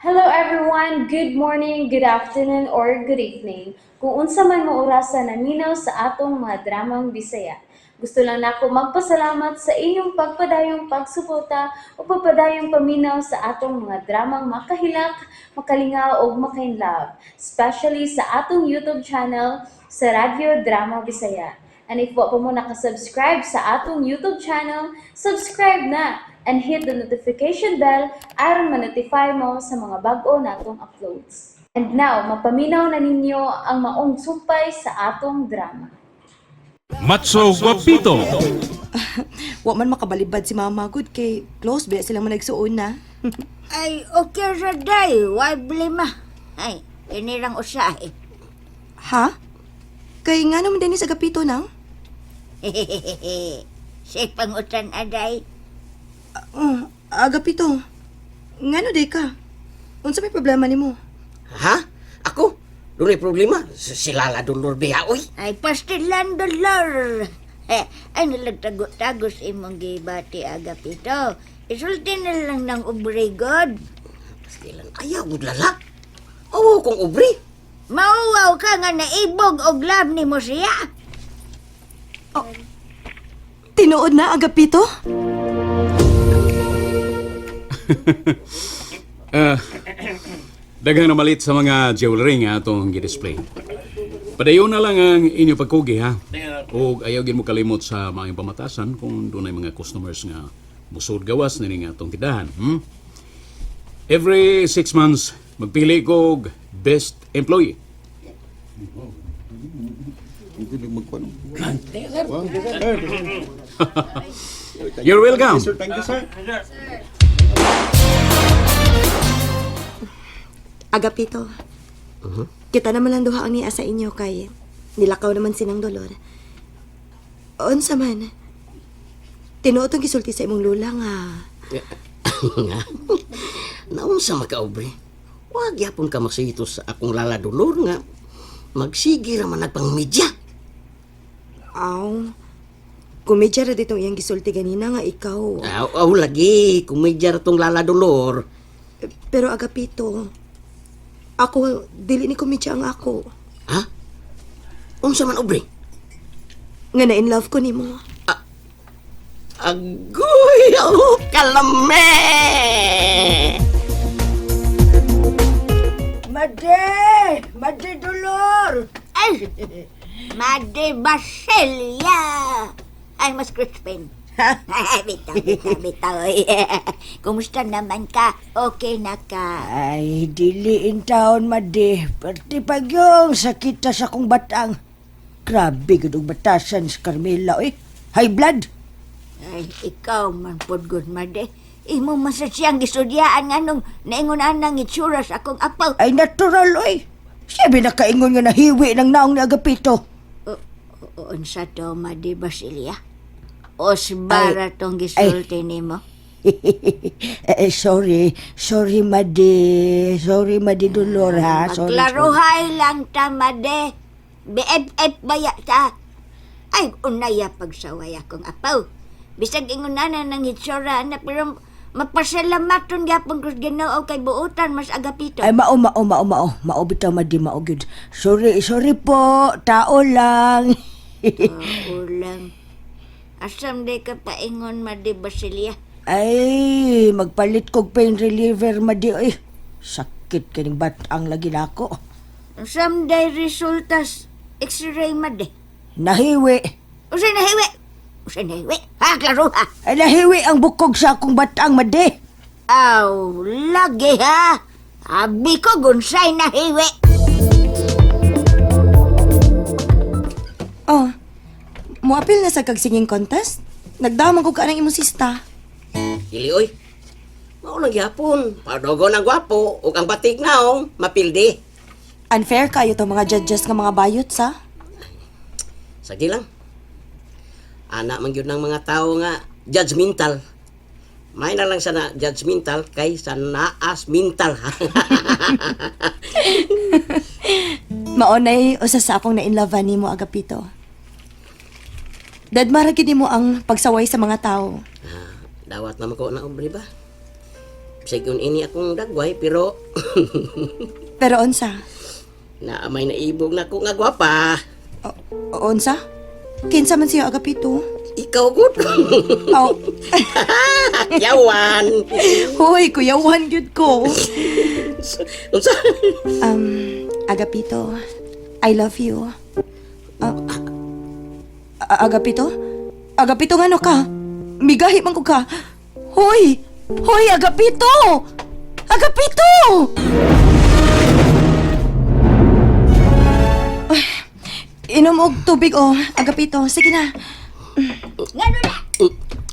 Hello everyone! Good morning, good afternoon, or good evening. Kung unsa man mo orasa naminaw sa atong mga dramang Bisaya. Gusto lang nako magpasalamat sa inyong pagpadayong pagsuporta o pagpadayong paminaw sa atong mga dramang makahilak, makalingaw ug makainlove, especially sa atong YouTube channel sa Radyo Drama Bisaya. And if wa pa mo nakasubscribe sa atong YouTube channel, subscribe na and hit the notification bell aron ma-notify mo sa mga bag-o natong uploads. And now, mapaminaw na ninyo ang maong sumpay sa atong drama. Matso Guapito. Wa man makabalibad si Mama gud kay close ba silang managsuon na. Ay, okay ra day. Why blame ah. Ay, inirang usahay. Ha? Kay nga naman din sa Agapito nang? Say pangutan aday. Oh, Agapito. Ngano day ka? Unsa may problema nimo? Ha? Ako? Dunay problema? Si Lala Dolor biya, oy. Ay, pastilan dolor. Eh, ay nalagtago-tago sa imong gibati, Agapito. Isulti na lang ng ubrigod. Pastilan, ayaw, gud lala. Awaw kong ubri. Mauwaw ka nga naibog og love ni mo siya. Tinuod na, Agapito? Daghang namalit sa mga jewelry nga atong gi-display. Padayon na lang ang inyo pagkugi ha. Og ayaw gid mo kalimot sa mga pamatasan kung dunay mga customers nga musod gawas nini nga atong tindahan. Every 6 months magpili ko og best employee. You're welcome. Thank you, sir. Agapito. Kita naman lang duha ang niya sa inyo kay nilakaw naman sinang Dolor. Unsa man? Tinuod tong gisulti sa imong lula nga Nga. Naunsa makaubri. Wag yapon ka magsito sa akong Lala Dolor nga magsige ra man nagpang media. Aw. Komedya ra ditong iyang gisulti ganina nga ikaw. Aw, aw lagi, komedya ra tong Lala Dolor. Pero Agapito, ako dili ni komedya ang ako. Ha? Unsa man, ubri? Nga na in love ko nimo. Agoy, oh, kalame! Made! Made Dolor! Ay! Made Basilia! Ay, Mas Crispin. Bitaw, bitaw, bitaw. Kumusta naman ka? Okay na ka? Ay, dili in taon, madi. Perti pag yung sakit sa akong batang. Grabe, gud og batasan sa Carmela, oy. High blood. Ay, ikaw man pod gud, Made. Imo man sa siyang gisudyaan nga nung naingon anang itsura sa akong apaw. Ay, natural, oy. Siya nakaingon nga nahiwi ng naong ni Agapito. Unsa to, Made Basilia? Osbara tong gisulti nimo. Eh, sorry. Sorry, madi. Sorry, Madi Dolor, ha. Sorry, sorry. Magklaruhay lang ta, Made. BFF baya ta. Ay, unaya pagsaway akong apaw. Bisag ingunanan ng hitsura na pero mapasalamaton gyapon kus Ginoo kay buutan mas Agapito. Ay, mao, mao, mao, mao. Mao bitaw, madi, mao, gud. Sorry, sorry po. Tao lang. Tao lang. Asam day ka paingon, Madi Basilia? Ay, magpalit kog pain reliever, madi, oy. Sakit kining batang lagi nako. Asam day resultas x-ray, Madi? Nahiwi. Usay nahiwi? Usay nahiwi? Ha, klaro ha? Ay, nahiwi ang bukog sa akong batang, madi. Aw, lagi ha. Abi ko gunsay nahiwi. Oh. Moapil na sa kag singing contest? Nagdamag ko ka ng imong sista. Dili, oy. Mao lang gyapon. Padogo ng gwapo ug ang batik naong mapildi. Unfair kayo to mga judges nga mga bayot sa. Sagi lang. Ana man gyud ng mga tao nga judgmental. May na lang sana judgmental kay sa naas mental. Maonay usa sa akong na-inlove nimo, Agapito. Dadmara gid nimo ang pagsaway sa mga tao. Ah, dawat naman ko na ubri ba. Bisag yun ini akong dagway pero Pero unsa? Naamay na ibog na ko nga gwapa. O, unsa? Kinsa man siya, Agapito? Ikaw gud. Oh. Yawan. Hoy, Kuya Juan gyud ko. Unsa? Agapito, I love you. Agapito? Agapito ngano ka? Migahi man ko ka. Hoy! Hoy, Agapito! Agapito! Ay, inom og tubig oh, Agapito. Sige na. Ngano na?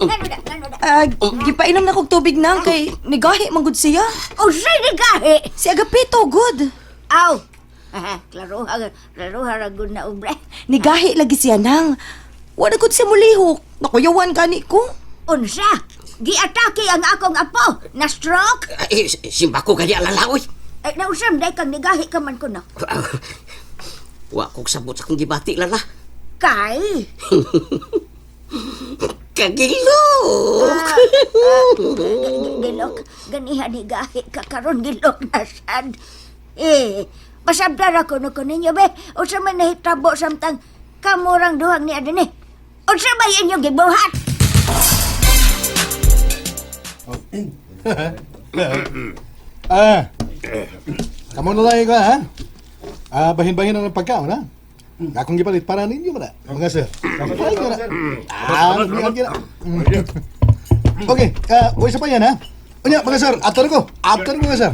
Ngano na? Ngano na? Ah, gipainom na kog tubig nang kay nigahi man gud siya. Unsay nigahi? Si Agapito good. Aw. Klaro ha, klaro ha ra gud na ubre. Nigahi lagi siya nang. Wala gud siya mulihok. Nakuyawan gani ko. Unsa? Giatake ang akong apo. Na stroke? Ay, simba ko gani alala oy. Ay, nausam day kang nigahi ka man ko no. Wa kog sabot sa akong gibati lala. Kay. Kagilok. Gilok, ganiha nigahi ka karon gilok na sad. Eh, pasabdar ako no ko ninyo be. Unsa man nahitabo samtang kamurang duhang ni adini. Unsa may inyong gibuhat? Ah. Kamu na lang ha? Ah, bahin-bahin ang pagkaon, ha? Akong gipalit para ninyo man, mga sir. Ay, na. Ah, lumihan ka na. Okay, ah, uy sa pa yan, ha? Unya, mga sir, ato na ko. Ato na ko, mga sir.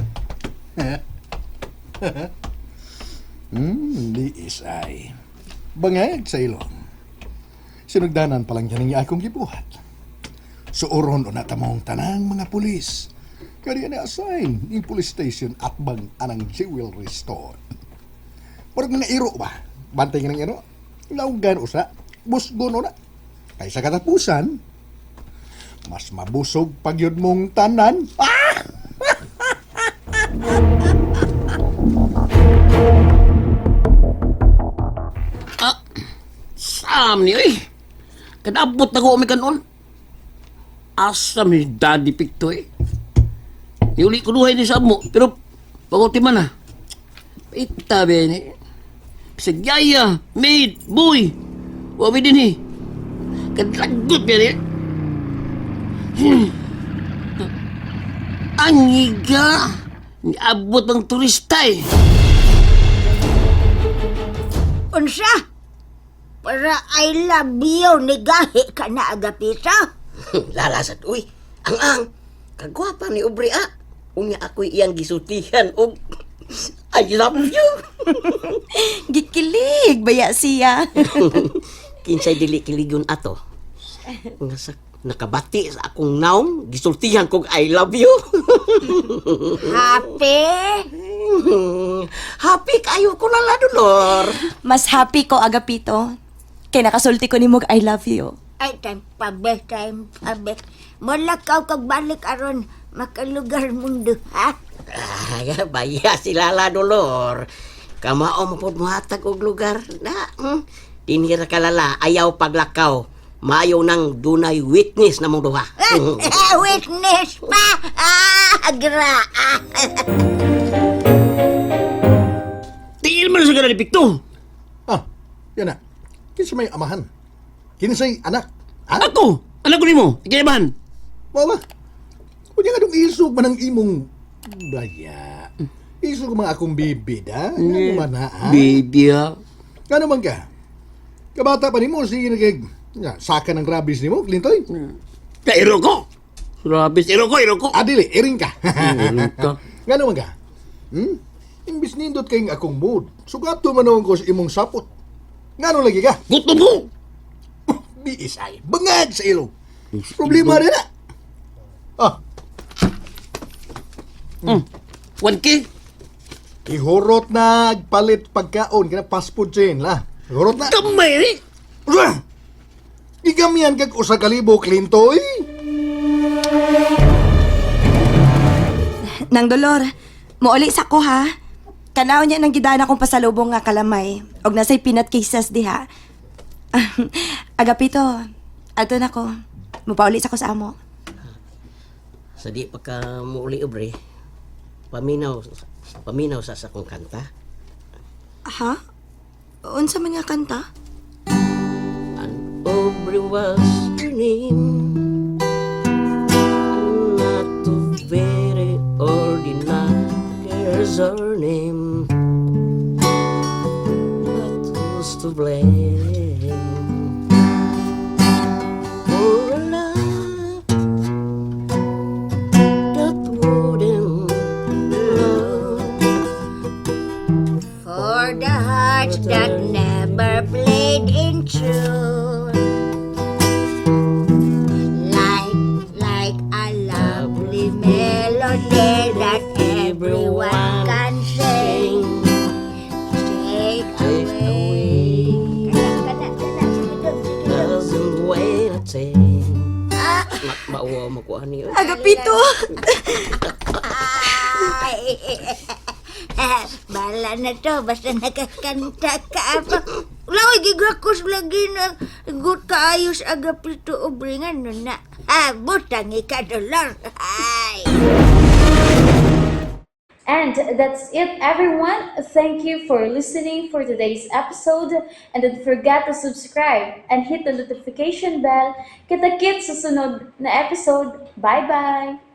DSI. Bangag sa ilong. Sinugdanan pa lang yan ang akong gibuhat. Suuron o natamong tanang mga pulis. Kaya na assign yung police station at bang anang jewelry store. Murag mga iro ba? Bantay nga ng iro. Laugan usa, busgon na. Kay sa katapusan, mas mabusog pag yun mong tanan. Ah! Sam ni oy. Kadabot na ko umi kanon. Asa mi daddy pikto eh. Niuli ko duhay ni sa mo, pero paguti man ah. Ita be ni. Bisag yaya, maid, boy. Wa mi din eh. Kadlagot be ni. Ang higa. Niabot ang turista eh. Unsa? Para I love you, nigahi ka na agapita. Lala sad uy. Ang ang kagwapa ni Aubrey ah. Unya ako'y iyang gisultihan og I love you. Gikilig baya siya. Kinsay dili kiligon ato. Nga sa nakabati sa akong naong gisultihan kog I love you. Happy? Happy kayo ko lala Dolor. Mas happy ko, Agapito. Kay nakasulti ko nimo og I love you. Ay, time pa be, time pa be. Mulakaw kag balik aron makalugar mundo, ha? Ay, baya si Lala Dolor. Kamao mo pod mohatag og lugar na. Dinhi ra ka Lala, ayaw paglakaw. Maayo nang dunay witness na mong duha. Witness pa! Ah, gra! Ah. Tiil man sa daddy pikto. Ah, yan na. Kinsa may amahan? Kinsay anak? Ha? Ako, anak ko nimo, ikinaban. Wala. Unya nga dong isog man ang imong baya. Isog man akong bibid, ha? Nga man ha? Ha? Baby ah. Nga naman ka? Kabata pa nimo, sige na kay... Ya, saka ng rabis nimo, Clintoy. Ka iro ko. Grabe, iro ko, iro ko. Ah, dili, iring ka. Iring ka. Nga naman ka? Hmm? Imbis nindot kayong akong mood, sugato man ko sa imong sapot. Nga lagi ka? Gutom ko. BSI, bangag sa ilong. Problema rin na. Ah, 1K. ihurot na palit pagkaon kana fast food chain la. Ihurot na. Kamay ni. Ulah! Gigamyan kag usa ka libo, Clintoy. Nang Dolor, muuli sa ko ha. Kanaw niya nang gidana kong pasalubong nga kalamay. Og nasay peanut cases diha. Agapito, ato na ko. Mupauli sa ko sa amo. Sa di pa ka muuli, Aubrey. Paminaw, paminaw sa akong kanta. Ha? Unsa man nga kanta? And Aubrey was her name. Not a very ordinary girl's her name. But who's to blame? For a love that wouldn't love. For the hearts that never played in tune. Like a lovely melody that everyone can sing. Take Take away. away. Kana, kana, kana. Sige dong, sige dong. Doesn't wait a thing. Mauwa mo ko ani. Oy. Agapito! Ay, bala na to, basta nakakanta ka pa. Wala ko, gigakos lagi na gut kaayos Agapito Obringan no na. Ah, butang ikadolor. Ay. And that's it, everyone. Thank you for listening for today's episode. And don't forget to subscribe and hit the notification bell. Kita-kits sa sunod na episode. Bye-bye!